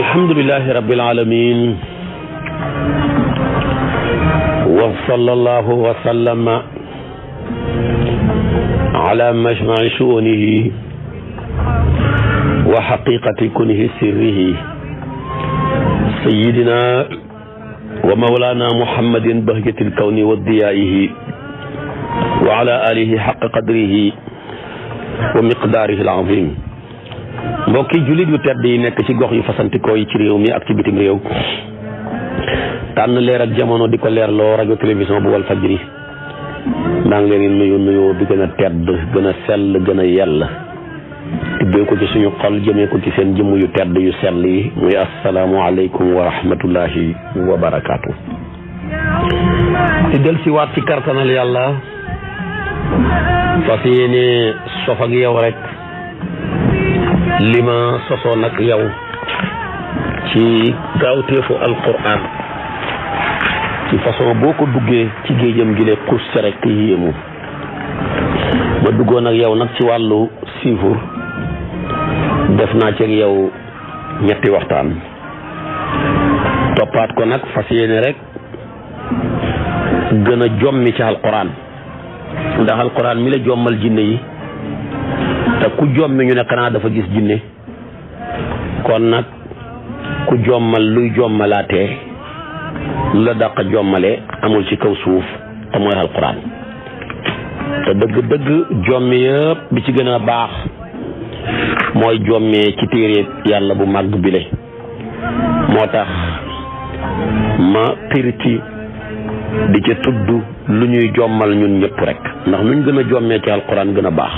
alhamdulillahi rabbil alamin wa sallallahu wa sallama ala majma'i shu'unihi wa haqiqati kunhi sirrihi sayyidina wa mawlana muhammadin bahjatil kawni wa diyaihi wa ala alihi haqqa qadrihi wa miqdarihi al-azim. mbokki jullit yu tedd yi nekk ci gox yu fasantikoo yi ci réew mi ak ci bitim réew tànn leer ak jamono di ko leerloo rajo télévision bu wal fajri maa ngi leen nuyu nuyoo bi gën a tedd gën a sell gën a yell tibbee ko ci suñu xol jëmee ko ci seen jëmm yu tedd yu sell yi muy assalaamu aleykum wa rahmatullahi wa barakaatu. di del si waat ci kartanal yàlla fas yéene sof ak yow rek li ma sosoo nag yow ci gaawteefu alquran ci façon boo ko duggee ci géejam gi le xus rek yéemu ma duggoon ak yow nag ci wàllu siifur def naa ci ak yow ñetti waxtaan toppaat ko nag fas yéene rek gën a jommi ci alquran ndax alquran mi la jommal jinne yi te ku jommi ñu ne xanaa dafa gis jinne kon nag ku jommal luy jommalaatee lu la dàq jommale amul ci kaw suuf te mooy alquran te dëgg-dëgg jommi yëpp bi ci gën a baax mooy jommee ci téere yàlla bu màgg bile moo tax ma pirti di ca tudd lu ñuy jommal ñun ñëpp rek ndax nuñ gën a jommee ci alquran gën a baax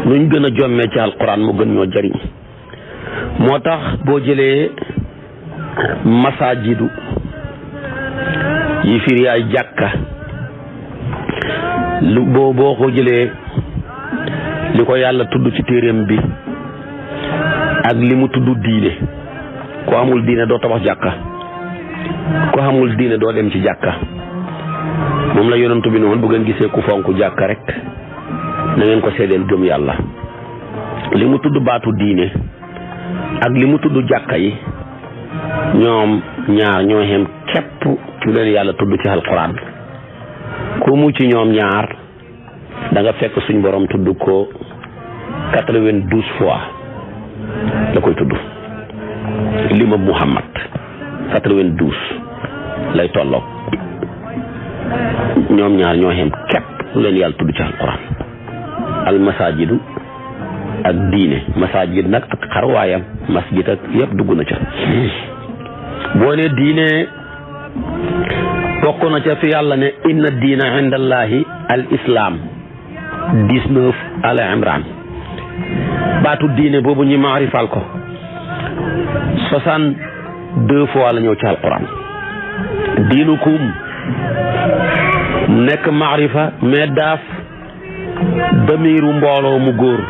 nuñ gën a jommee ci alquran mu gën ñoo jariñ moo tax boo jëlee masaajidu yi firi ay jàkka lu boo ko jëlee li ko yàlla tudd ci téeréem bi ak li mu tudd diine ku amul diine doo tabax jàkka ku amul diine doo dem ci jàkka moom la yonantu bi noonu bu ngeen gisee ku fonk jàkka rek na ngeen ko seedeel gëm yàlla li mu tudd baatu diine ak li mu tudd jàkka yi ñoom ñaar ñoo xem képp ci leen yàlla tudd ci alquran ku mu ci ñoom ñaar da nga fekk suñ borom tudd ko 92 fois la koy tudd limab Muhammad 92 lay tolloog ñoom ñaar ñoo xem képp leen yàlla tudd ci alquran al masajidu ak diine masajid nag ak xarwaayam masjid ak yëpp dugg na ca boo ne diine bokk na ca fi yàlla ne inna diina indallahi al islam 19 al imran baatu diine boobu ñu maarifal ko 62 fois la ñëw ci alquran diinukum nekk maarifa mais daaf damiru mbooloo mu góor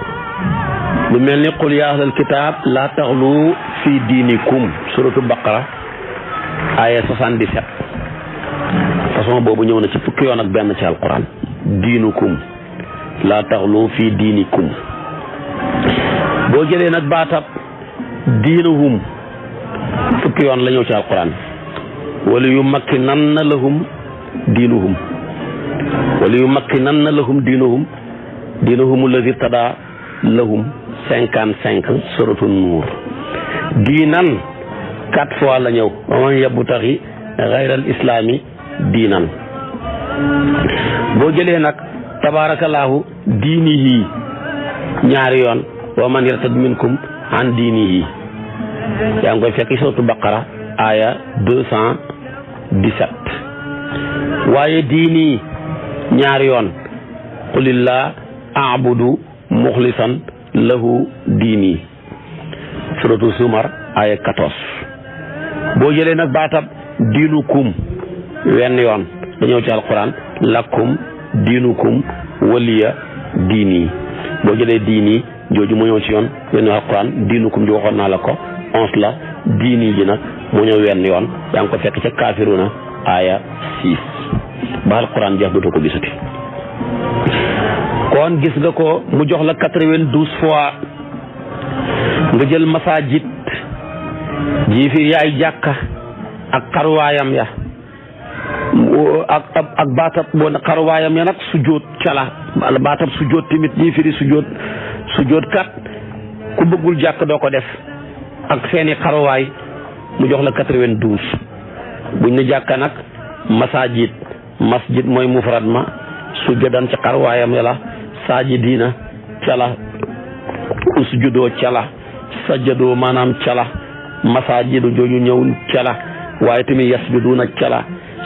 lu mel ni qul yaa ahlal kitaab laa taxlu fi diinikum suratu baqara aya 77 façon boobu ñëw na ci fukki yoon ak benn ci alquran diinukum laa taxlu fi diinikum boo jëlee nag baatab diinuhum fukki yoon la ñëw ci alquran wala yu makki nan na lahum diinuhum wala yu makki nan na lahum diinuhum diinuhum allazi tada lahum 55 suratu nuur diinan 4 fois la ñëw wa man yabtaghi ghayra al islami diinan boo jëlee nag tabaarakallaahu diinihi ñaari yoon wa man yartad minkum an diinihi yaa ngi koy fekk suratu baqara aya 217 waaye diini ñaari yoon qulillah a'budu muxlisan lahu diini suratu sumar aya 14 boo jëlee nag baatab diinukum wenn yoon dañëw ci alquran lakum diinukum waliya diini boo jëlee diini jooju mu ñëw ci yoon wenn alquran diinukum ji waxoon naa la ko 11 la diini ji nag mu ñëw wenn yoon yaa ngi ko fekk ca kaafiruna aya 6 ba alquran jeex dootoo ko gisati kon gis nga ko mu jox la 92 fois nga jël masajid jiifir yaay jàkka ak xaruwaayam ya ak baatab boo xaruwaayam ya nag sujjóot cala wala baatab sujjóot tamit jiifiri sujjóot kat ku bëggul jàkk doo ko def ak seeni xaruwaay mu jox la 92 buñ ne jàkka nag masjid mooy mufrad ma sujjóotan ci xaruwaayam ya la saajidiina cala usjudoo cala sajjadoo maanaam cala masaajidu jooju ñëw cala waaye tamit yasjuduuna cala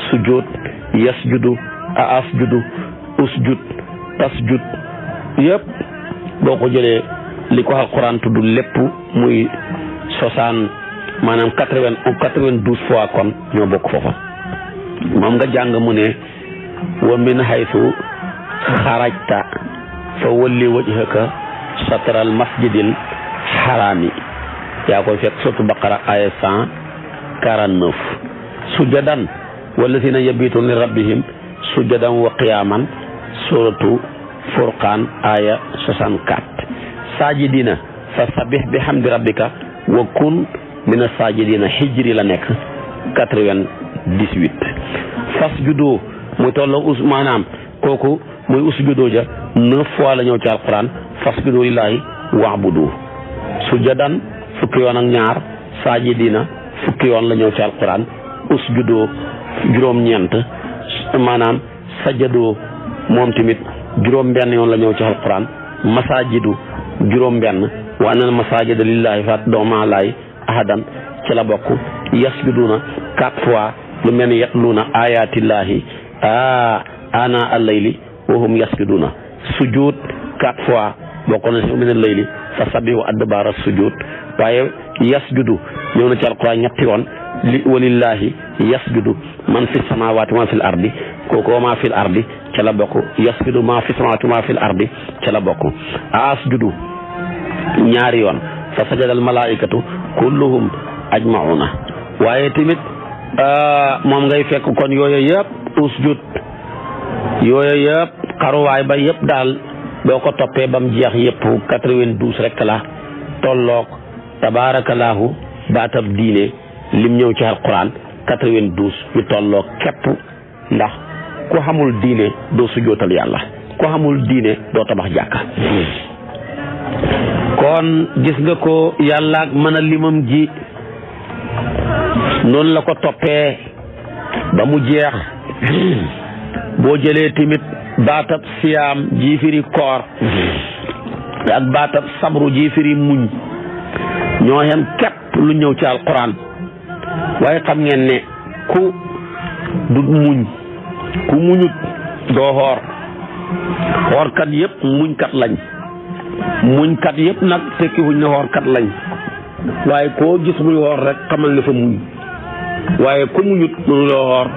sujud yasjudu asjudu usjud tasjud yëpp boo ko jëlee li ko alquran tudd lépp muy 92 fois kon ñoo bokk foofa moom nga jàng mu ne wa min haythu xarajta fa walli wajhaka satral masjidil harami yaa koy fekk suratu baqara aya 149 sujadan walladina yabituna li rabbihim sujadan wa qiyaman suratu furqan aya 64 sajidina fa sabih bihamdi rabbika wa kun mina sajidina hijri la nekk 98 fasjudu muy tolloo maanaam kooku muy usjudu ja 9 fois la ñëw ci alquran fasjudu lillahi wa'budu sujadan fukki yoon ak ñaar sajidina fukki yoon la ñëw ci alquran usjudu juróom-ñeent maanaam sajadoo moom tamit juróom-benn yoon la ñëw ci alquran masajidu juróom-benn wa anna masajida lillahi fat dooma laay ahadan ci la bokk yasjuduna 4 fois lu mel ni yatluuna ayatillahi ana al-layli wa hum yasjuduna sujud 4 fois bokk na si min al-layli fa sabbihu adbara sujud waaye yasjudu ñëw na ci alquran ñetti yoon walillahi yasjudu man fi samawati ma fil ardi kooku ma fil ardi ca la bokk yasjudu ma fi samawati ma fil ardi ca la bokk asjudu ñaari yoon fa sajadal malaikatu kulluhum ajmauna waaye tamit moom ngay fekk kon yooyu yëpp usjud yooyu yëpp xaruwaay ba yëpp daal boo ko toppee bam jeex yëpp 92 rek la tolloog tabarakallahu baatab diine lim ñëw ci alquran 92 yu tolloo képp ndax ku xamul diine doo sujootal yàlla ku xamul diine doo tabax jàkka kon gis nga ko yàlla mën a limam ji noonu la ko toppee ba mu jeex boo jëlee tamit baatab siyaam ji firi koor ak baatab sabru ji firi muñ ñoo xem képp lu ñëw ci alquran waaye xam ngeen ne ku du muñ ku muñut doo xoorkat yëpp muñkat lañ muñkat yëpp nag tekki wuñ ne xoorkat lañ waaye koo gis muy xoor rek xamal ne fa muñ waaye ku muñut mënuloo xoor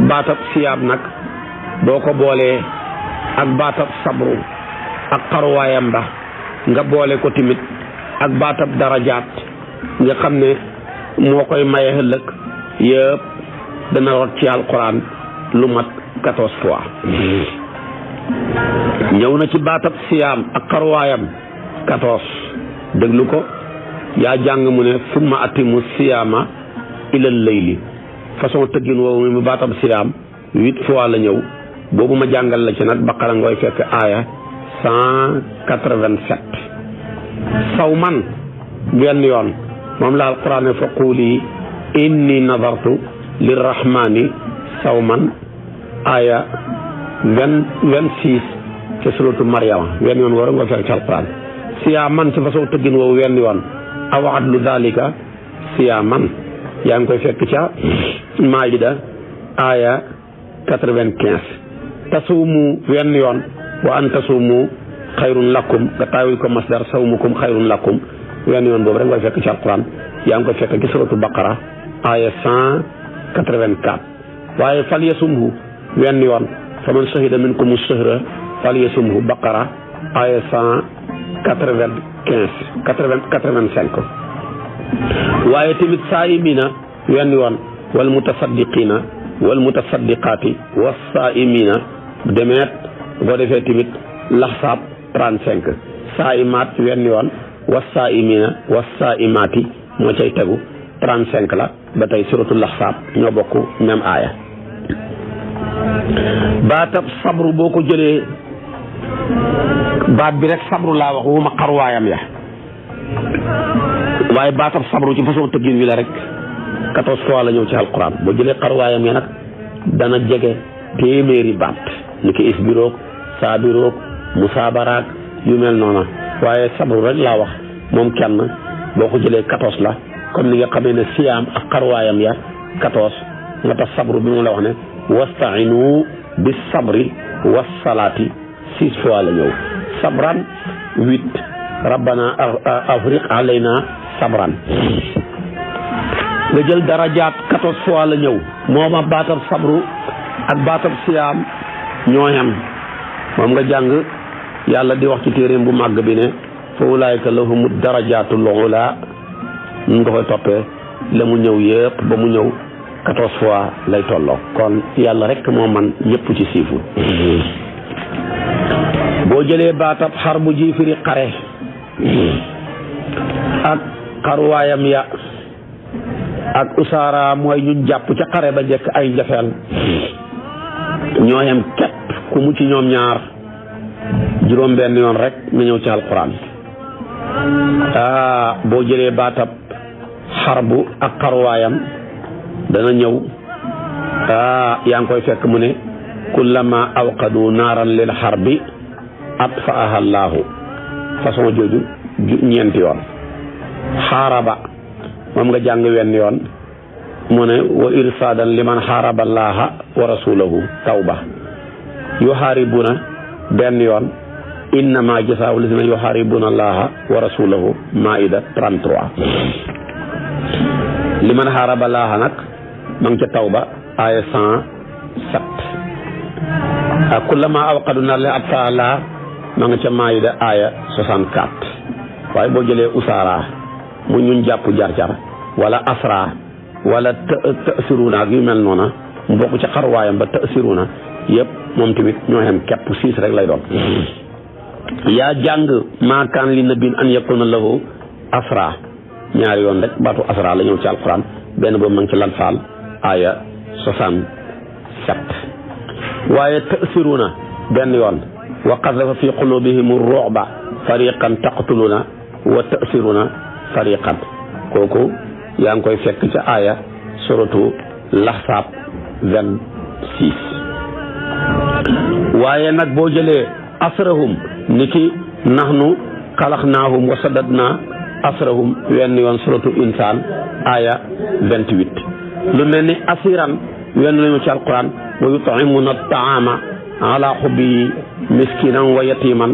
baatab siyaam nag boo ko boolee ak baatab sabru ak xaruwaayam ba nga boole ko tamit ak baatab darajaat nga xam ne moo koy maye ëllëg yëpp dana rot ci alquran lu mat 14 fois ñëw na ci baatab siyaam ak xaruwaayam 14 déglu ko yaa jàng mu ne summa atimu siyaama ilal layli façon tëggin woowu mu baatab siyaam 8 fois la ñëw boobu ma jàngal la ci nag baqara ngoy fekk aaya 187 saw man benn yoon moom la alquran ne fa quuli inni nadartu lirrahmani sawman aya 26 ci suratu Maryama wenn yoon war nga fekk ci alquran siyaaman ci façon tëggin woowu wenn yoon aw adlu dalika siyaaman yaa ngi koy fekk ca Maayida aya 95 tasuumu wenn yoon wa an tasuumu xayrun lakum nga taawil ko masdar sawmukum xayrun lakum wenn yoon boobu rek nga fekk ci alquran yaa ngi koy fekk ci suratu Baqara aya 184 waaye fal yasumhu wenn yoon fa man shahida minkum ash-shahra fal yasumhu Baqara aya 185 waaye tamit saa'imina wenn yoon wal mutasaddiqina wal mutasaddiqaati was saa'imina demeet boo defee tamit laxsaab 35 saa'imaat wenn yoon was saa'imina was saa'imaati moo cay tegu 35 la ba tey suratul Ahzab ñoo bokk même aaya. baatab sabru boo ko jëlee baat bi rek sabru laa wax wuma xarwaayam ya waaye baatab sabru ci façon tëggin wi la rek 14 fois la ñëw ci alquran boo jëlee xarwaayam ya nag dana jege téeméeri baat ni ki isbiroog saabiroog musaabaraag yu mel noona waaye sabru rek laa wax moom kenn boo ko jëlee 14 la comme ni nga xamee ne siyaam ak xarwaayam ya 14 nga tax sabru bi mu la wax ne wastainu bis sabri was salaati 6 fois la ñëw sabran 8 rabbana afriq alayna sabran nga jël darajaat 14 fois la ñëw mooma baatab sabru ak baatab siyaam ñoo yem moom nga jàng yàlla di wax ci téeréem bu màgg bi ne fa ulaayka lahumu darajaatul ula nun nga koy toppee la mu ñëw yëpp ba mu ñëw 14 fois lay tolloo kon yàlla rek moo man yëpp ci siifu boo jëlee baatab xar bu ji firi xare ak xaruwaayam ya ak usaara mooy ñun jàpp ca xare ba njëkk ay njafeel ñoo yem képp ku mu ci ñoom ñaar juróom benn yoon rek nga ñëw ci alquran boo jëlee baatab xarbu ak xaruwaayam dana ñëw yaa ngi koy fekk mu ne kullama awqadu naaran lil xarbi atfaaha allaahu façon jooju ñeenti yoon xaaraba moom nga jàng wenn yoon mu ne wa irsaadan liman xaaraba allaaha wa rasulahu tawba yuxaaribuna benn yoon innama jasaa'u lazina yuxaaribuna allaaha wa rasulahu maida 33 liman xaaraba allaaha nag ma ngi ca tawba aaya 107 ak kullama awqadu naar li atfaaha allaaha ma nga ca maida aaya 64 waaye boo jëlee usaara mu ñun jàpp jar-jar wala asra wala tasiruna ak yu mel noona mu bokk ca xarwaayam ba tasiruna yëpp moom tamit ñoo xem képp 6 rek lay doon yaa jàng maa kaan li nabiyyin an yakuna lahu asra ñaari yoon rek baatu asra la ñëw ci alquran benn boobu ma ngi ci lan faal aaya 67 waaye tasiruna benn yoon wa qazafa fi qulubihim ar-ru'ba fariqan taqtuluna wa tasiruna fariqan kooku yaa ngi koy fekk ca aaya suratu Ahzab 26 waaye nag boo jëlee asrahum niki nahnu xalaqnaahum wa saddadna asrahum wenn yoon suratu insaan aaya 28 lu mel ni asiran wenn lañu ci alquran wa yut'imuna at-ta'ama ala hubbihi miskinan wa yatiman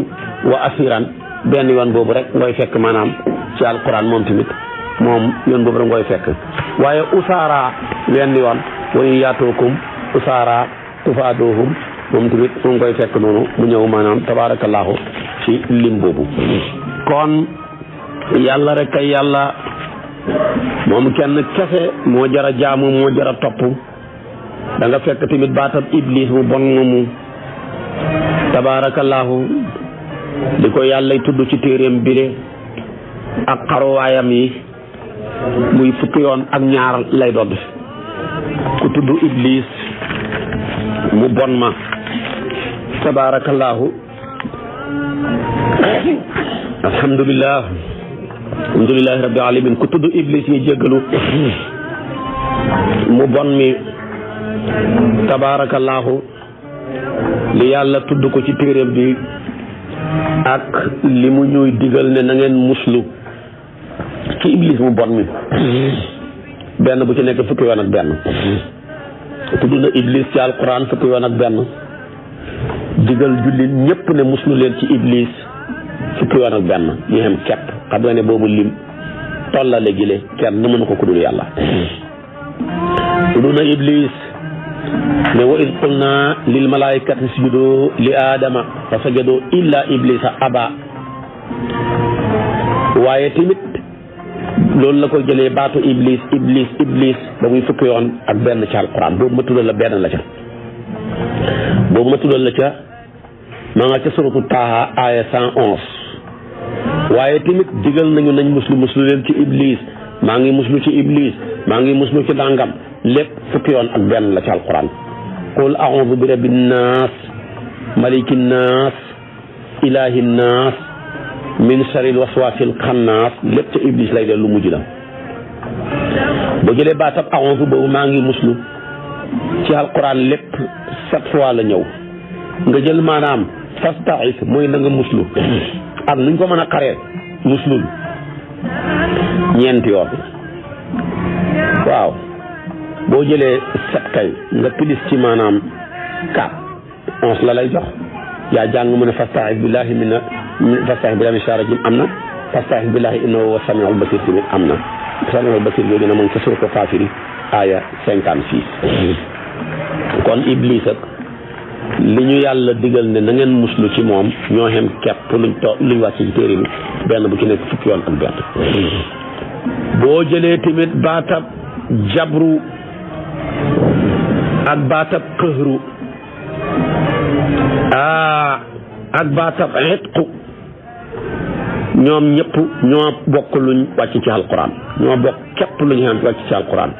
wa asiran benn yoon boobu rek ngoy fekk maanaam ci alquran moom tamit moom yoon boobu rek ngoy fekk waaye usaara wenn yoon wa in yaatookum usaara tufaaduhum moom tamit moom ngoy fekk noonu mu ñëw maanaam tabaarakallaahu ci lim boobu kon yàlla rek kay yàlla moom kenn kese moo jara jaamu moo jara topp da nga fekk tamit baatab iblis mu bon moomu tabaarakallaahu di ko yàllay tudd ci téeréem bile ak xaruwaayam yi muy fukki yoon ak ñaar lay doon ku tudd iblis mu bon ma tabaarakallaahu alhamdulillahi rabbil alamin ku tudd iblis ñu jéggalu mu bon mi tabaarakallaahu li yàlla tudd ko ci téeréem bi ak li mu ñuy digal ne na ngeen muslu ci iblis mu bon mi benn bu ci nekk fukki yoon ak benn tudd na iblis ci alquran fukki yoon ak benn digal jullit ñépp ne muslu leen ci iblis fukki yoon ak benn ñu xem kepp xam nga ne boobu lim tollale gile kenn mënu ko kudul yàlla tudd na iblis ne wa id qulna lil malaikati isjudu li aadama fa sajadu illa iblisa aba waaye tamit loolu la ko jëlee baatu iblis ba muy fukki yoon ak benn ci alquran boobu ma tuddal la benn la ca boobu ma tuddal la ca ma nga ca suratu Taaha aaya 111 waaye tamit digal nañu nañ muslu leen ci iblis maa ngi muslu ci iblis maa ngi muslu ci dàngam lépp fukki yoon ak benn la ci alquran. qul a'udhu bi rabbin nas malikin nas ilahin nas min sharril waswasil xannaas lépp ca iblis lay del lu mujj la. boo jëlee baatab a'udhu boobu maa ngi muslu ci alquran lépp 7 fois la ñëw. nga jël maanaam fasta'is mooy na nga muslu ak nuñ ko mën a xaree muslul ñeenti yoon. waaw boo jëlee 7 kay nga pilis ci maanaam 4 11 la lay jox. yaa jàng mu ne fasta'is billahi fasta'is billahi min shaytaani rajiim am na fasta'is billahi innahu huwa samiul basir tamit am na samiul basir yooyu na ma ngi ca suuratu Faafiri aaya 56. kon iblis ak li ñu yàlla digal ne na ngeen muslu ci moom ñoo xem kepp luñ wàcc ci téere bi benn bu ci nekk fukki yoon ak benn. boo jëlee tamit baatab jabru ak baatab qahru ak baatab itqu ñoom ñëpp ñoo bokk luñ wàcc ci alquran ñoo bokk képp luñ xam wàcc ci alquran.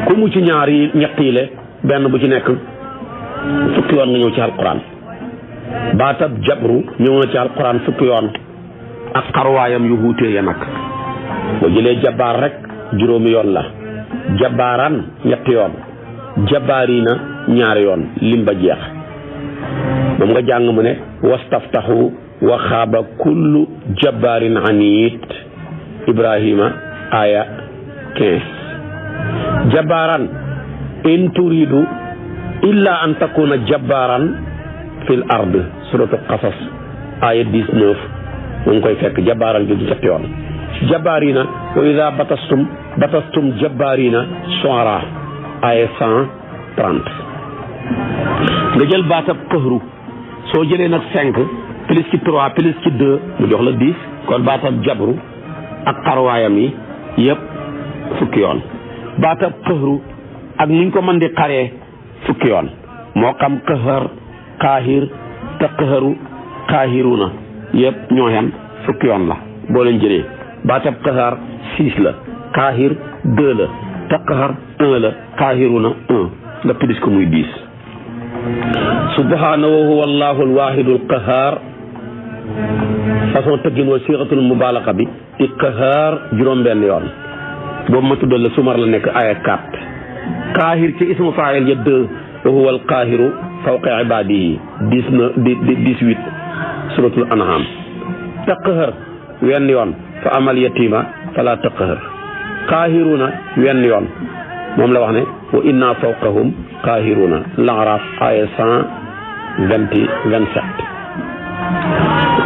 ku mu ci ñaar yi ñett yi le benn bu ci nekk fukki yoon nga ñëw ci alquran. baatab jabru ñëw na ci alquran fukki yoon ak xarwaayam yu wuutee ya nag. boo jëlee jabaar rek juróomi yoon la jabaaran ñetti yoon jabaarina ñaari yoon lim ba jeex. moom nga jàng mu ne wastaftahu wa xaaba kullu jabbaarin anid Ibrahima aya 15. jabbaaran in turidu illa an takuna jabbaaran fil ard suratu qasas aya 19 mu ngi koy fekk jabbaaran gi ñetti yoon. jabbaarina wa ida batastum jabbaarina shu'ara aya 130. nga jël baatab qahru soo jëlee nag 5 plus ci 3 plus ci 2 mu jox la 10 kon baatab jabru ak xarwaayam yi yëpp fukki yoon. baatab qahru ak nuñ ko mën di xaree fukki yoon moo xam qahar qaahir te qaharu qaahiruna yëpp ñoo yem fukki yoon la boo leen jëlee. baatab qahar 6 la qaahir 2 la te qahar 1 la qaahiruna 1 nga plus ko muy 10. subhanahu huwa allahu alwahidu alqahar façon tëggin wa siixatul mubaalaxa bi ci qahar juróom-benn yoon boobu ma tuddal la sumar la nekk aya 4. qaahir ci ismu faa'il ya 2 wa huwa alqaahiru fawqa ibaadihi 18 suratul an'am. taqhar wenn yoon fa amal yatima fala taqhar. qaahiruna wenn yoon moom la wax ne wa inna fawqahum qaahiruna Al-A'raaf aya 127.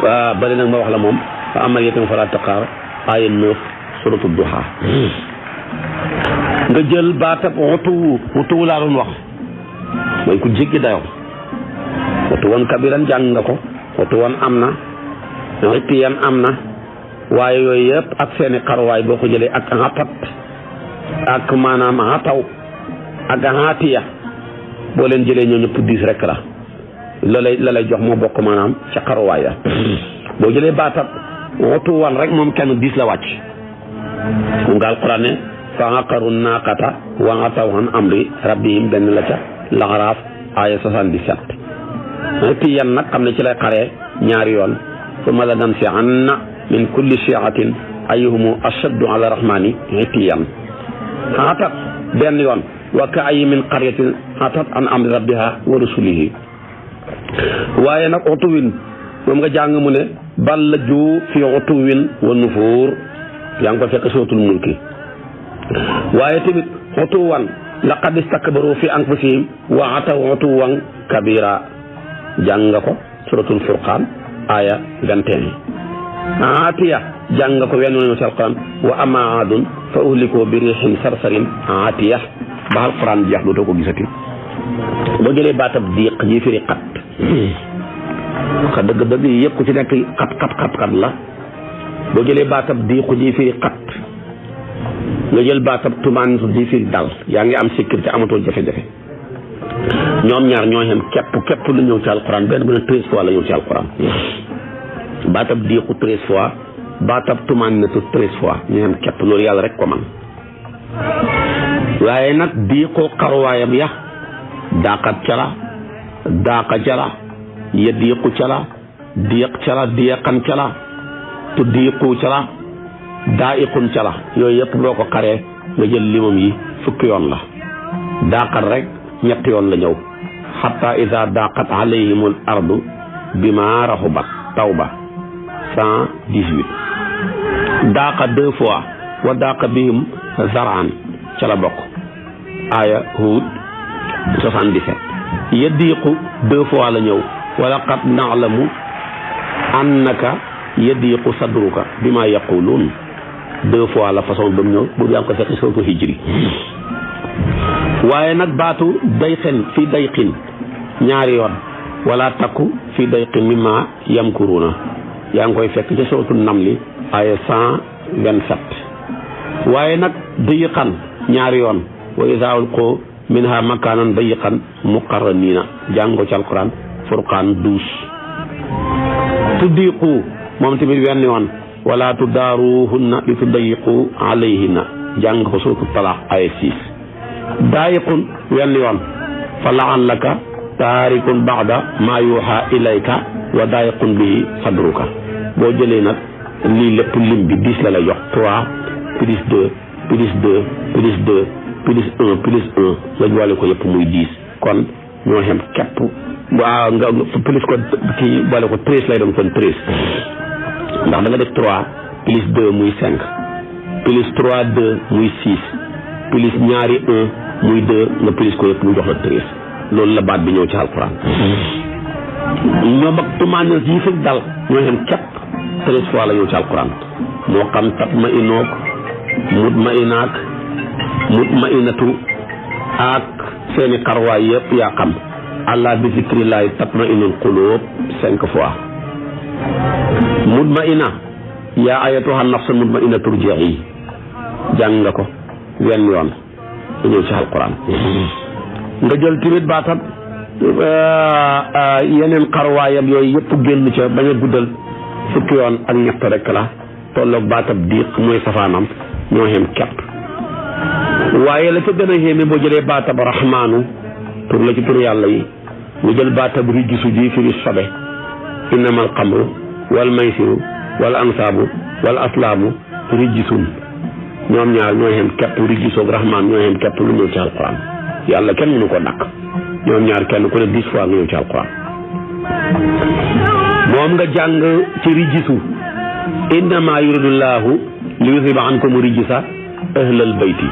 waaw bale nag ma wax la moom fa amal yatima fala taqhar aya 9 suratu duha. nga jël baatab wutuwu laa doon wax mooy ku jéggi dayoo. wutu woon kabiran jàng nga ko wutu woon am na itiyan am na waaye yooyu yëpp ak seeni xarwaay boo ko jëlee ak atat ak maanaam ataw ak atiya boo leen jëlee ñoo ñëpp 10 rek la lay jox moo bokk maanaam ca xarwaay ya. boo jëlee baatab wutu woon rek moom kenn 10 la wàcc mu nga alquran ne fa aqaru naaqata wa ataw an amri rabbihim benn la ca Al-A'raaf aya 77. itiyan nag xam ne ci lay xaree ñaari yoon summa lananzi'anna min kulli shi'atin ayyuhum ashaddu ala rahmani itiyan. atat benn yoon wa ka'ayyin min qaryatin atat an amri rabbiha wa rusulihi. waaye nag utuwin moom nga jàng mu ne ballaju fi utuwin wa nufuur yaa ngi ko fekk suratul mulki. waaye tamit utuwan laqad istakbaru fi anfusihim wa ataw utuwan kabira jàng nga ko suratul furqaan aya 21. atiya jàng nga ko wenn nañu ci alquran wa amma aadun fa uhliku bi rihin sarsarin atiya ba alquran jeex dootoo ko gisati. boo jëlee baatab diiq ji firi xat xa dëgg-dëgg yi yëpp ku ci nekk xat la. boo jëlee baatab diiqu ji firi xat nga jël baatab tumaanitu ji firi dal yaa ngi am sécurité amatoo jafe-jafe. ñoom ñaar ñoo xem képp lu ñëw ci alquran benn bu ne 13 fois la ñëw ci alquran. baatab diiqu 13 fois baatab tumaninatu 13 fois ñu xem képp loolu yàlla rek ko man waaye nag diiqoo xarwaayam ya daaqat cala daaqa cala yadiiqu cala diiq cala diiqan cala tu diiqu cala daa'iqun cala yooyu yëpp boo ko xaree nga jël limam yi fukki yoon la daaqat rek ñetti yoon la ñëw xatta ida daaqat alayhimul ardu bima raxubat tawba 118 daaqa 2 fois wa daaqa bihim zaraan ca la bokk aaya Huud 77 yadiiqu 2 fois la ñëw wa laqad na'lamu annaka yadiiqu sadruka bima yaquluun 2 fois la façon ba mu ñëw bu yaa ngi ko fekk soo ko hijri waaye nag baatu dayqin fii dayqin ñaari yoon wala takku fii dayqin mimma yamkuruuna yaa ngi koy fekk ca sootu namli aaya 127 waaye nag dayiqan ñaari yoon wa izaa ulquu minha makaanan dayiqan muqarraniina jàng ko ci alquran furqaan 12 tuddiqu moom tamit wenn yoon wala tudaaruhunna li tudayiqu alayhinna jàng ko sootu talaax aaya 6 daayiqun wenn yoon fa la'allaka taarikun ba'da maa yuuhaa ilayka wa daayiqun bihi sadruka boo jëlee nag lii lépp lim bi 10 la lay jox 3 plus 2 plus 2 plus 2 plus 1 plus 1 nga boole ko yëpp muy 10 kon ñoo xem képp waaw nga plus ko kii boole ko 13 lay doon kon 13 ndax da nga def 3 plus 2 muy 5 plus 3 2 muy 6 plus ñaari 1 muy 2 nga plus ko yëpp mu jox la 13 loolu la baat bi ñëw ci alquran ñoom ak tumaane yi fi dal ñoo xem képp 13 fois la ñëw ci alquran moo xam tatma inoog mutmainaak mutmainatu ak seeni xarwaay yëpp yaa xam allah bi zikrillahi tatmainul qulub 5 fois mutmaina yaa ayatuha nafsul mutmainatu rji'i jàng nga ko wenn yoon da ñëw ci alquran nga jël tamit baatab yeneen xarwaayam yooyu yëpp génn ca bañ a guddal fukki yoon ak ñett rek la tolloog baatab diiq mooy safaanam ñoo xem kepp waaye la ca gën a xéeme boo jëlee baatab rahmaanu tur la ci tur yàlla yi nga jël baatab rijsu ji firi sobe innamal xamru wal maysiru wal ansaabu wal aslaamu rijsun ñoom ñaar ñoo xem kepp rijsoog rahmaan ñoo xem kepp lu ñëw ci alquran yàlla kenn mënu ko dàq ñoom ñaar kenn ku ne 10 fois nga ñëw ci alquran moom nga jàng ci rijsu innama yuridullahu li yuthiba ankum rijsa ahlal bayti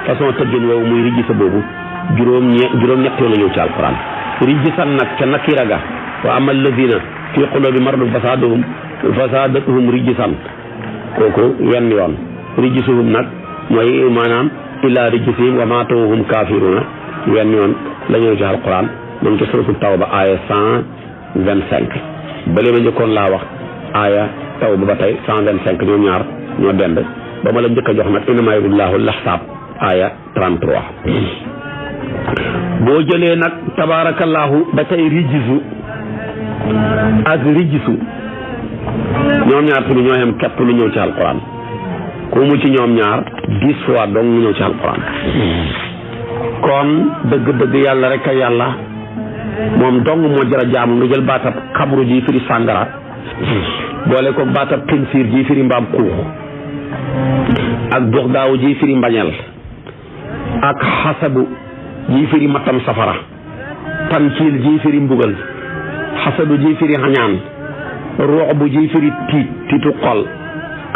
façon tëggin woowu muy rijsa boobu juróom-ñett la ñëw ci alquran rijsan nag ca nakira ga wa ama alladina fi qulubi maradun fasaadatuhum rijsan kooku wenn yoon rijsuhum nag mooy maanaam illa rijsihim wa maatuhum kafiruna wenn yoon la ñëw ci alquran moom ca suratu tawba aaya 125 bale ma njëkkoon laa wax aaya tawba ba tey 125 ñoom ñaar ñoo dend ba ma la njëkk a jox nag innamaa yuridullahu laxsaab aaya 33 boo jëlee nag tabaarakallaahu ba tey rijsu ak rijsu ñoom ñaar tamit ñoo xem képp lu ñëw ci alquran ku mu ci ñoom ñaar 10 fois donc lu ñëw ci alquran kon dëgg-dëgg yàlla rek a yàlla moom dong moo jara jaamu nga jël baatab xabru ji firi sàngara boole ko baatab xinsiir ji firi mbaam xuux ak dox daaw ji firi mbañeel ak xasabu ji firi mattam safara tankiil ji firi mbugal xasadu ji firi xañaan ruuxbu ji firi tiitu xol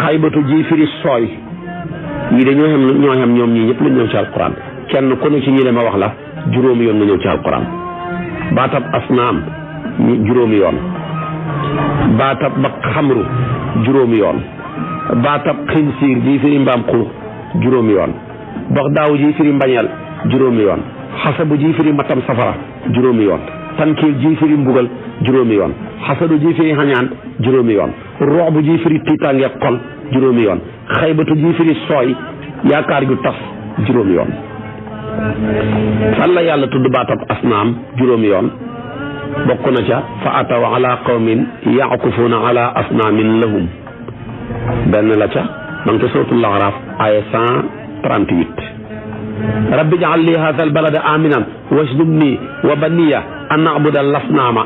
xaybatu ji firi sooy ñii de ñoo xam ñoom ñii ñëpp lañ ñëw ci alquran kenn ku ne ci ñi ma wax la juróomi yoon nga ñëw ci alquran baatab asnaam juróomi yoon baatab ba xamru juróomi yoon baatab xinsiir ji firi mbaam xuux juróomi yoon dox daaw ji firi mbañeel juróomi yoon xasabu ji firi matam safara juróomi yoon tankiil ji firi mbugal juróomi yoon xasadu ji firi xañaan juróomi yoon roox bu ji firi tiitaange xol juróomi yoon xaybatu ji firi sooy yaakaar ju tas juróomi yoon fan la yàlla tudd baatab asnaam juróomi yoon bokk na ca fa ataw ala qawmin yaqufuuna ala asnaamin lahum benn la ca ma ngi ca suratul A'raf aya 138 rabbi ij'al li hadha al-balada aminan wajnubni wa baniya an na'buda al-asnama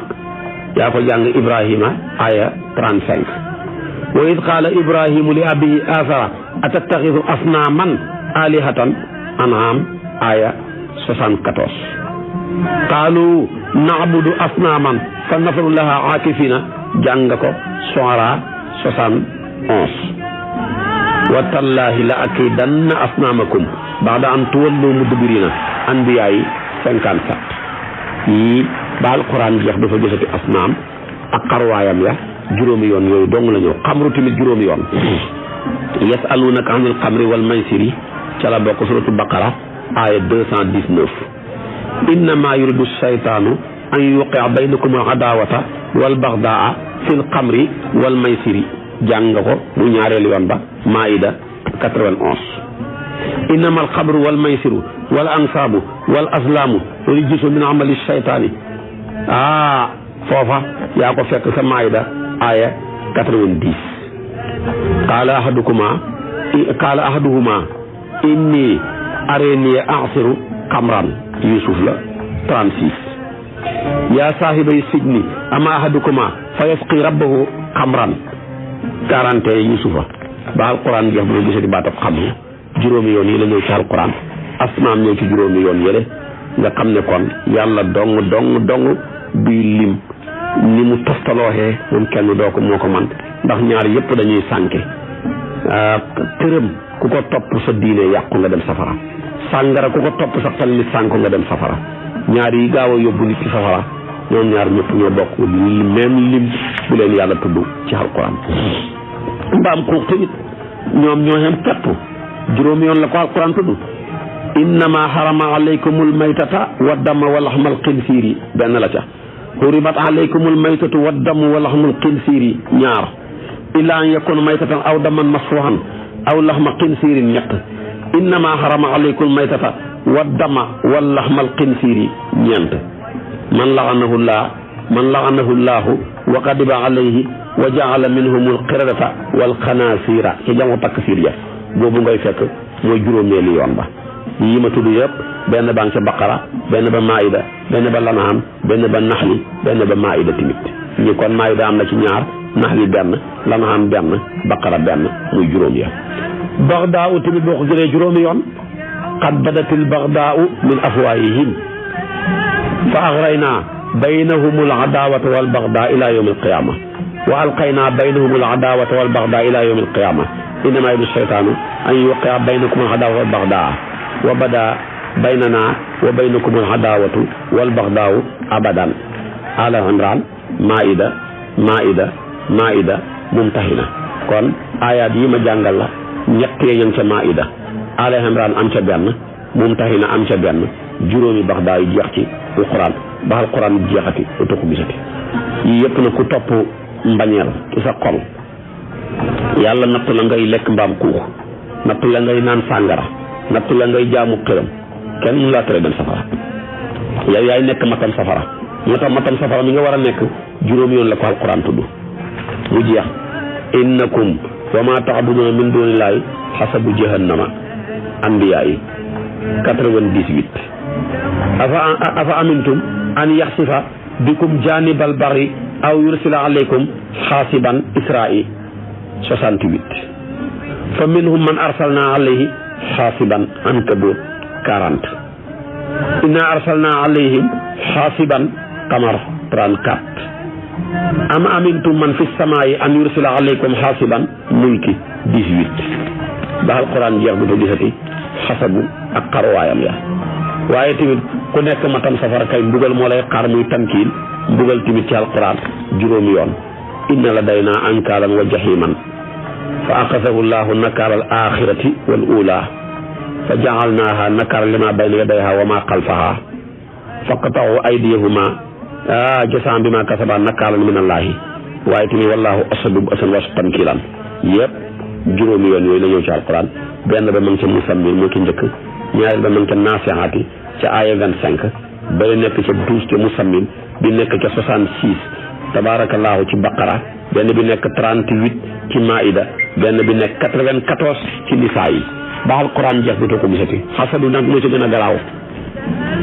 yaa ko jàng Ibrahima aya 35 wa id qala Ibrahimu li abihi azara atattaxidu asnaman alihatan an'am aya 74 qaalu na'budu asnaman fa nafaru laha aakifina jàng ko Shu'ara 71 wa tallahi la akidanna asnamakum ba'da an tuwallu mudbirina anbiya yi 57 yii ba alquran jeex dafa gisati asnaam ak xarwaayam ya juróomi yoon yooyu dong la ñëw xamru tamit juróomi yoon yasalunaka anil xamri wal maysiri ca la bokk suratu baqara aya 219 innama yuridu shaytaanu an yuqi'a baynakum al adawata wal bagdaa fil xamri wal maysiri jàng ko bu ñaareelu yoon ba maida 91 innama al xamru wal maysiru wal ansaabu wal aslaamu rijsun min amali shaytaani foofa yaa ko fekk sa maida aya 90 qaala ahaduhuma inni arini a'siru xamran Yusuf la 36 yaa saahibay sijni ama ahadukuma fa yasqi rabbahu xamran 41 Yusufa ba alquran jeex bu nga gisati baatab xamru juróomi yoon yi la ñëw ci alquran asnaam ñëw ci juróomi yoon yële nga xam ne kon yàlla dong bii lim ni mu toftalooxee moom kenn doo ko moo ko man ndax ñaar yëpp dañuy sànke tërëm ku ko topp sa diine yàqu nga dem safara sàngara ku ko topp sa xel mi sànku nga dem safara ñaar yi gaaw a yóbbu nit ci safara ñoom ñaar ñëpp ñoo bokk même lim bu leen yàlla tudd ci alquran mbaam xuux tamit ñoom ñoo xem pepp juróomi yoon la ko alquran tudd innama harama alaykumul maytata wa dama wa laxmal xinsiiri benn la ca hurimat alaykumul maytatu wa damu wa laxmul xinsiiri ñaar illa an yakuna maytatan aw daman masfuhan aw laxma xinsiirin ñett innama harama alaykumul maytata wa dama wa laxmal xinsiiri ñeent man laxanahu llaahu wa qadiba alayhi wa jaala minhumul qiradata wal xanaasiira ci jamu taksiir ya boobu ngay fekk mooy juróomeeli yoon ba yi ma tudd yëpp benn baa ngi ca baqara benn ba maida benn ba lanaam benn ba naxli benn ba maida tamit ñi kon maida am na ci ñaar naxli benn lanaam benn baqara benn muy juróom ya baxdaa u tamit boo ko jëlee juróomi yoon qad badatil baxdaa u min afwaahihim fa agrayna baynahum al adawata wal baxdaa ila yawm al qiyama wa alqayna baynahum al adawata wal baxdaa ila yawm al qiyama innama yuridu shaytaanu an yuqi'a baynakum al adawata wal baxdaa wa bada baynana wa baynakum al adawatu wal baxdaau abadan ala imran maida mumtahina kon ayat yi ma jàngal la ñett yee ña ca maida ala imran am ca benn mumtahina am ca benn juróomi baxdaa yu jeex ci alquran ba alquran jeexati utu ko gisati yii yëpp na ku topp mbañeel ci sa xol yàlla nattu la ngay lekk mbaam xuux nattu la ngay naan sàngara nattu la ngay jaamu xiram kenn mu laa tere dem safara yow yaay nekk matam safara moo tax matam safara mi nga war a nekk juróom yoon la ko alquran tudd mu jeex innakum wa ma ta'buduna min dunillahi hasabu jahannama anbiya yi 98 afa amintum an yaxsifa bikum janibal bari aw yursila alaykum xaasiban isra'i 68 fa minhum man arsalna alayhi xaasiban ankabut 40 inna arsalna alayhim xaasiban qamar 34 am amintum man fi samaa'i an yursila alaykum xaasiban mulki 18 ba alquran jeex du fa gisati xasabu ak xarwaayam ya waaye tamit ku nekk matam safara kay mbugal moo lay xaar muy tankiil mbugal tamit ci alquran juróomi yoon inna ladayna ankaalan wa jahiman fa axasahu llahu nakaara al axirati wal ula fa jaalnaaha nakaara lima bayna yadayha wa ma xalfaha faqta'u aydiyahuma jasaan bi ma kasaba nakaalan min allahi waaye tamit wallahu asadu asan was tankiilan yëpp juróomi yoon yooyu la ñëw ci alquran benn ba ma ngi ca musammin moo ki njëkk ñaareel ba ma ngi ca naasiaati ca aaya 25 bari nekk ca 12 ca musammin bi nekk ca 66 tabaarakallaahu ci baqara benn bi nekk 38 ci maida benn bi nekk 94 ci nisaa yi ba alquran jeex dootoo ko gisati xasadu nag moo ci gën a garaaw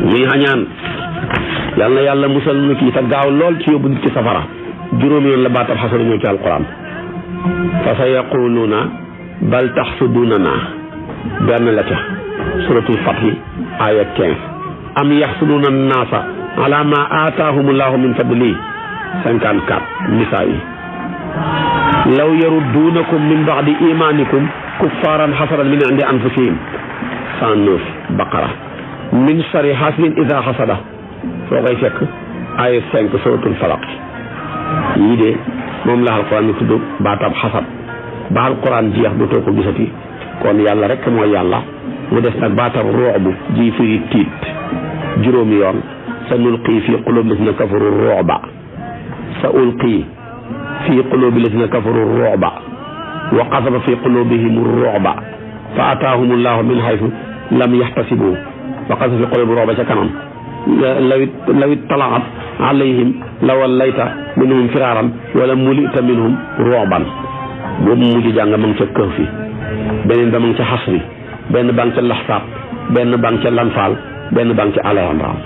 muy xañaan yal na yàlla musal nu kii te gaaw lool ci yóbbu nit ci safara juróomi yoon la baatab xasadu ñëw ci alquran fa sa yaquluuna bal taxsudunana benn la ca suratul fathi aya 15 am yaxsuduna naasa ala ma aataahumullahu min fadli 54 nisaa yi law yarudduunakum min ba'di imaanikum kuffaaran hasadan min indi anfusihim 109 baqara min sharri hasidin idaa hasada foo koy fekk aya 5 suratul falaq yii de moom la alquran ni tudd baatab xasad ba alquran jeex dootoo ko gisati kon yàlla rek mooy yàlla mu des nag baatab ruubu ji firi tiit juróomi yoon sa nulqi fi qulubi lazina kafaru ruuba sa ulqi fi qulubi lazina kafaru ruuba wa qasafa fi qulubihim ruuba fa ataahum allahu min haythu lam yahtasibu wa qasafa fi qulubihim ruuba ca kanam lawit talaat alayhim la wallayta minhum firaaran wala mulita minhum ruuban boobu mujj jàng ma ngi ca Kahfi beneen ba ma ngi ca Hasri benn ba ngi ca Laxsaab benn ba ngi ca Lanfaal benn ba ngi ca Aali Imraan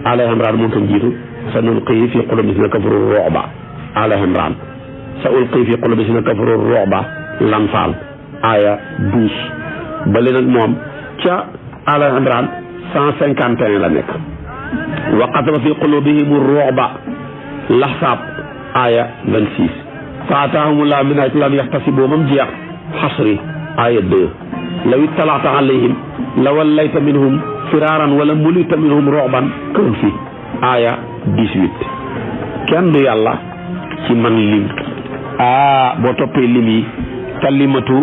Aali Imraan moo tam jiitu sa nulqii fi quluubi llaziina kafaru ru'ba Aali Imraan sa ulqii fi quluubi llaziina kafaru ru'ba Lanfaal aaya 12 ba léegi nag moom ca Aali Imraan 151 la nekk wa qasafa fi quluubihim ru'ba Laxsaab aaya 26 fa ataahumullahu min haythu lam yahtasibu moom jeex Hasri aaya 2 law ittalaata alayhim la wallayta minhum firaaran wala mulita minhum ru'ban Kahfi aaya 18 kenn du yàlla ci man lim boo toppee lim yi kalimatu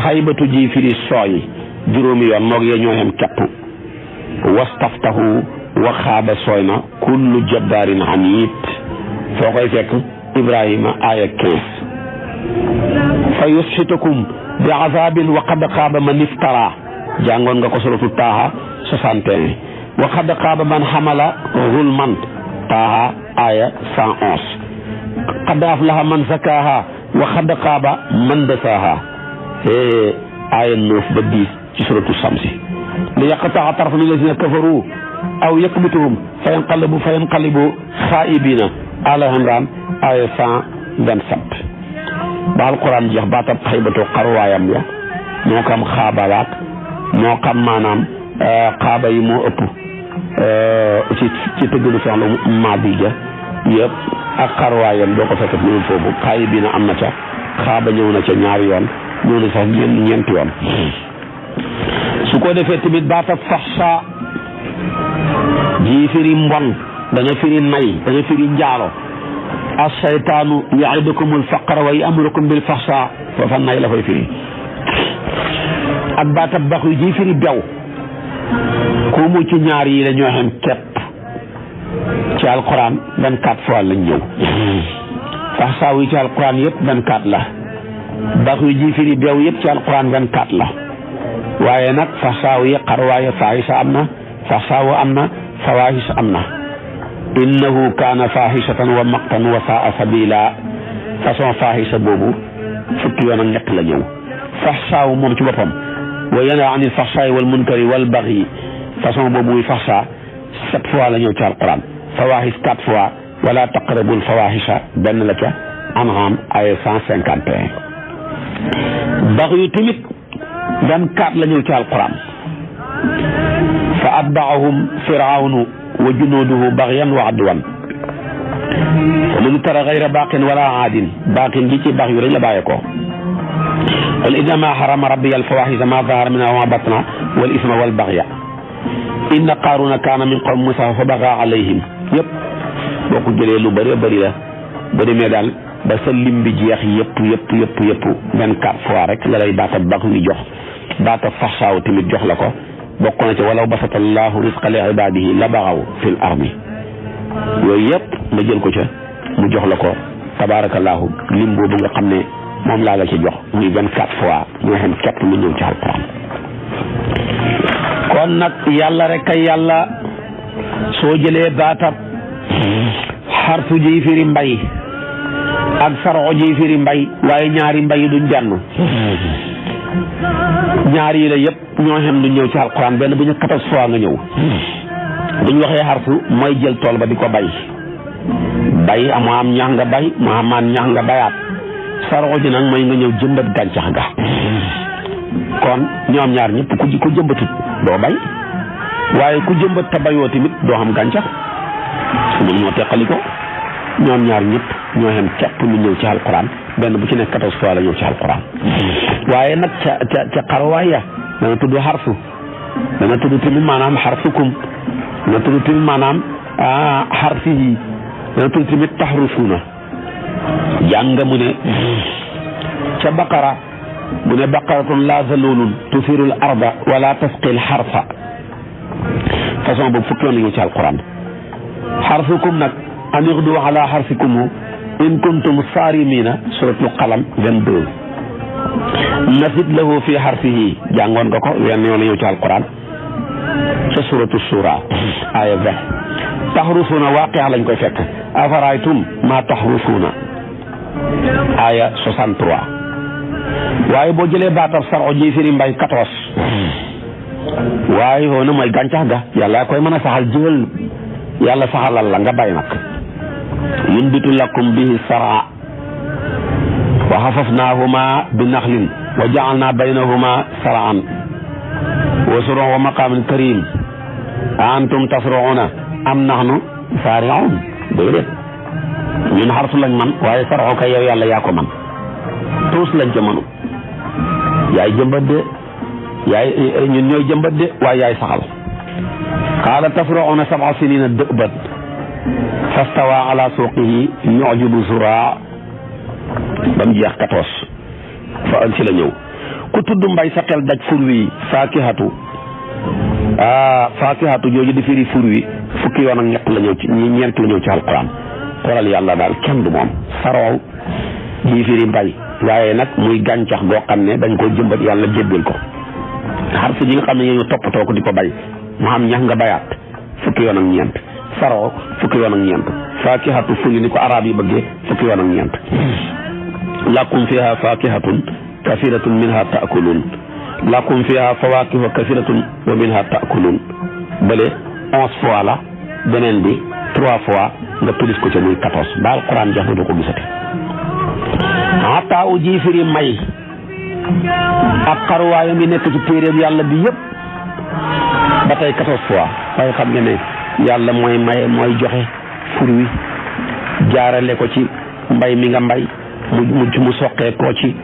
xaybatu ji firi sooy juróomi yoon moog yee ñoo xem kepp wastaftahu wa xaaba sooy na kullu jabbaarin aniit foo koy fekk Ibrahima aya 15 fa yusxitukum bi azabin wa qad xaaba man iftara jàngoon nga ko suratu Taaha 61 wa qad xaaba man xamala zulman Taaha aya 111 qad aflaha man zakaaha wa qad xaaba man dasaaha aya 9 ba 10 ci suratu Samsi li yaqta'a tarfa min lazina kafaru aw yakbituhum fa yanqalibu xaa'ibina Aali Imraan aya 127 ba alquran jeex baatab xaybatu xarwaayam ya moo xam xaabalaat moo xam maanaam xaaba yi moo ëpp ci tëgglu soxla maa bi ja yëpp ak xarwaayam doo ko fekk ñëwul foofu xaayibiina am na ca xaaba ñëw na ca ñaari yoon ñëw na sax ñeenti yoon su ko defee tamit baatab faxsa ji firi mbon dana firi nay dana firi njaalo as-saytaanu ya'idukumul faqra wa ya'murukum bil fahsha foofa nay la koy firi ak baatab bax yu ji firi bew ku mu ci ñaar yi la ñoo xam képp ci alquran 24 fois lañ ñëw fahsha wi ci alquran yëpp 24 la bax yu ji firi bew yëpp ci alquran 24 la waaye nag fahsha wi xarwaaye fahisha am na fahsha wu am na fawaahis am na innahu kaana fahishatan wa maqtan wa saa sabila façon fahisha boobu fukki yoon ak ñett la ñëw fahsaaw moom ci boppam wa yanha anil fahsaa'i wal munkari wal baghi façon boobu muy fahsa 7 fois la ñëw ci alquran fawahis 4 fois wala taqrabul fawahisha benn la ca An'am aya 151 baghi tamit 24 la ñëw ci alquran fa atba'ahum firawnu wa junuuduhu baghyan wa adwan wa man tara ghayra baaqin wala aadin baaqin gi ci bax yu rek la bàyyee ko qul innamaa harrama rabbiya al-fawaahisha maa zahara minhaa wa maa batana wal isma wal baghya inna qaaruuna kaana min qawmi Muusaa fa baghaa alayhim yëpp boo ko jëlee lu bëri bëri la ba demee daal ba sa lim bi jeex yëpp 24 fois rek la lay baata bax yu jox baata faxsaaw tamit jox la ko bokk na ci walaw basata allahu rizqa li ibadihi la baxaw fil ardi yooyu yëpp nga jël ko ca mu jox la ko tabarakallahu lim boobu nga xam ne moom laa la ci jox muy 24 fois ñoo xam képp lu ñëw ci alquran kon nag yàlla rek ay yàlla soo jëlee baatab xarfu ji firi mbay ak sarxu ji firi mbay waaye ñaari mbay yi duñ benn ñaar yi la yëpp ñoo xem duñ ñëw ci alquran benn bu ñu 14 fois nga ñëw buñ waxee xarfu mooy jël tool ba di ko bay moo am ñax nga bay moo amaan ñax nga bayaat sarxu ji nag mooy nga ñëw jëmbat gàncax ga kon ñoom ñaar ñëpp ku jëmbatut doo bay waaye ku jëmbat te bayoo tamit doo xam gàncax ñoom ñoo teqali ko ñoom ñaar ñëpp ñoo xem képp lu ñëw ci alquran benn bu ci nekk 14 fois la ñëw ci alquran waaye nag ca xarwaay ya dana tudd xarfu dana tudd tamit maanaam xarfukum dana tudd tamit maanaam xarfi yi dana tudd tamit taxrufuuna jàng mu ne ca baqara mu ne baqaratun laa zalulun tusirul arda wala tasqil xarfa façon boobu fukki yoon la ñëw ci alquran xarfukum nag an ixdu ala xarfikum in kuntum saarimina suratul qalam 22 nasit lahu fi xarfihi jàngoon nga ko wenn yoon la ñëw ci alquran ca suratu shura aya 20 taxrufuuna waaqia lañ koy fekk afaraytum ma taxrufuuna aya 63 waaye boo jëlee baatab sarxu ji firi mbay 14 waaye woona mooy gàncax ga yàlla koy mën a saxal jël yàlla saxalal la nga bay nag yunbitu lakum bihi saraa wa xafafnaahuma bi naxlin wa jaalna baynahuma saraan wa suron wa maqaamin karim a antum tasruuna am naxnu saariun déedéet ñun xarfu lañ man waaye sarxu kay yow yàlla yaa ko man tuus lañ ca mënu yaay jëmbat de ñun ñooy jëmbat de waaye yaay saxal qaala tasruuna 7 sinina dë'ban fastawa ala suuqihi yu'jibu zuraa ba mu jeex 14 fa an ci la ñëw ku tudd mbay sa xel daj fur wi faakihatu jooju di firi fur wi fukki yoon ak ñett la ñëw ci ñeent la ñëw ci alquran xoolal yàlla daal kenn du moom saroow ji firi mbay waaye nag muy gàncax goo xam ne dañ ko jëmbat yàlla jébbal ko xar si ji nga xam ne ñu toppatoo ko di ko bay mu xam ñax nga bayaat fukki yoon ak ñeent saroo fukki yoon ak ñeent faakihatu furi ni ko arab yi bëggee fukki yoon ak ñeent lakum fiha fakihatun kasiratun minha ta'kulun lakum fiha fawakihu kasiratun wa minha ta'kulun bële 11 fois la beneen bi 3 fois nga tulis ko ca muy 14 ba alquran jax du ko gisati ata u ji firi may ak xaruwaayam yi nekk ci téeréem yàlla bi yëpp ba tey 14 fois waaye xam nga ne yàlla mooy maye mooy joxe fur wi jaarale ko ci mbay mi nga mbay mu soqee koo ci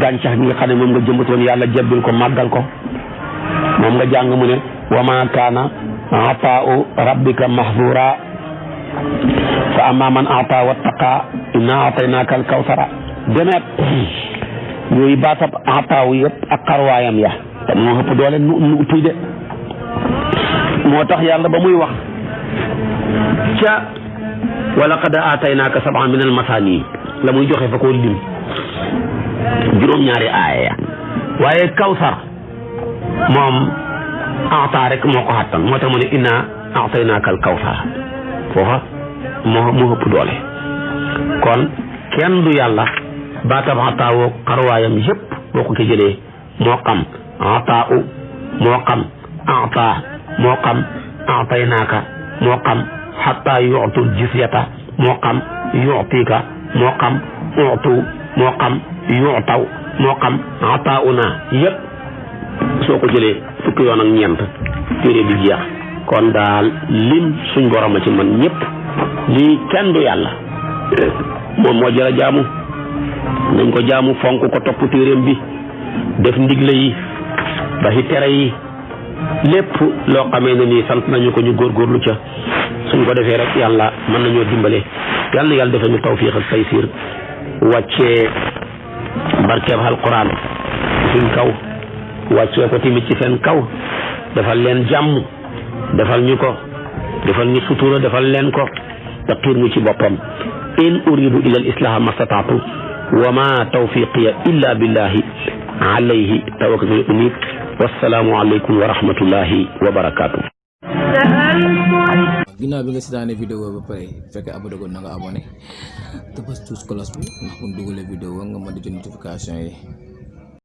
gàncax gi nga xam ne moom nga jëmbatoon yàlla jebbil ko màggal ko moom nga jàng mu ne wa ma kaana ataa'u rabbika mahzura fa amma man ata wattaqa inna ataynaaka al kawsara demeet yooyu baatab ataawu yëpp ak xarwaayam ya te moo ëpp doole nu uppi de moo tax yàlla ba muy wax ca wa laqad aataynaaka 7 min al masaani la muy joxe fa koo lim juróom-ñaari aaya waaye kawsar moom ata rek moo ko xattan moo tax mu ne inna aataynaaka al kawsar foofa moo ëpp doole kon kenn du yàlla baatab ataawoo xarwaayam yëpp boo ko ci jëlee moo xam ataaw moo xam ata moo xam ataynaaka moo xam xataa yu'tul jizyata moo xam yu'tika moo xam u'tu moo xam yu'taw moo xam ataa'una yëpp soo ko jëlee fukki yoon ak ñeent téere bi jeex kon daal lim suñ borom a ci man ñëpp lii kenn du yàlla moom moo jëra jaamu nañ ko jaamu fonk ko topp téereem bi def ndigle yi baxi tere yi lépp loo xamee ne nii sant nañu ko ñu góorgóorlu ca suñ ko defee rek yàlla mën nañoo dimbale yàlla na yàlla defee ñu tawfiq ak taysiir wàccee barkeeb alquran suñ kaw wàccee ko tamit ci seen kaw defal leen jàmm defal ñu ko defal ñu sutura defal leen ko te xiir ñu ci boppam in uridu illa al islaha mastataatu wa ma tawfiqiya illa billahi alayhi tawakkaltu unib wassalaamu alaykum wa rahmatullahi wa barakatuh ginnaaw bi nga seetaanee vidéo ba pare fekkee abonné ko na nga abonné te bës tous cloche bi ndax bu ñu dugalee vidéo nga mën di jot notification yi